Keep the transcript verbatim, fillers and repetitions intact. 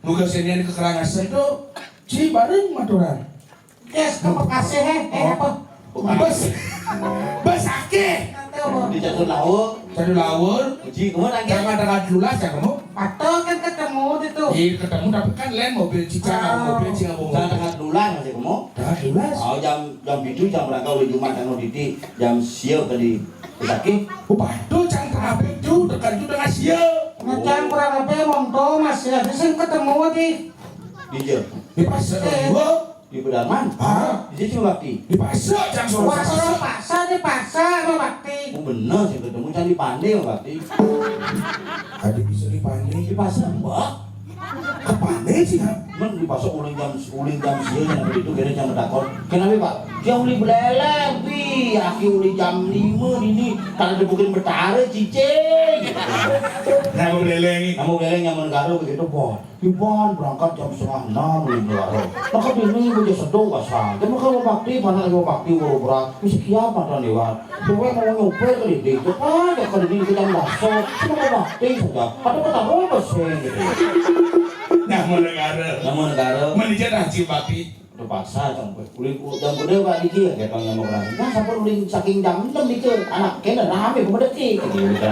Muga senian kekurangan itu, ci bareng maturan. Yes, terima kasih, eh, eh, apa? Bes, bes akeh. Di catur laut. Catur laut. Uji, kamu lagi. Jangan tanggal dua belas ya kamu? Atau kan ketemu itu. Iya, ketemu, tapi kan lain mobil cica, ah, mobil cica, mobil. Jangan tanggal dua belas masih kamu? Tanggal dua belas. Oh, jam, jam itu jam berangkat oleh Jumat tanggal titik, jam siap tadi. Sakit. Oh, padu jam tengah itu, tekan itu tengah siap. Nah, jam kurang lebih, Om Thomas ya, di sini ketemu di. Di jam. Di pasar. Eh. Di Pedarman? Hah? Di sini cuma bakti. Di pasar, jam sebelas. Pasar, pasar, di pasar, sama bakti. Oh, bener sih ketemu, cari pandai sama bakti. Ada bisa dipandai. Di pasar, Mbak. Kepandai sih, ha? Men di pasar uling jam, uling jam sia, yang itu kira jam takon. Kenapa, Pak? Dia uling beleleng, pi, aki uling jam lima ini. Kalau dibukin betara, cicing. Nama beleleng? Nama beleleng yang negara begitu, Bos. Iban berangkat jam setengah enam, uling negara. Maka ini, baju sedung, pasang. Cuma kalau bakti, mana lagi bakti, baru berat. Mesti kiamat, kan, Iwan. Dewe mau nyopir ke dinding, cepat ya ke dinding kita merasa, cuma ke bakti saja. Ada ketawa apa sih gitu. Nama negara. Nama negara. Manajer haji bakti. Terpaksa, jam kulit, jam kulit, Pak, dikit ya, kayak tong nyamuk rame. Nah, sampai uling saking jam enam dikit, anak kena rame, pada detik. Gitu, gitu.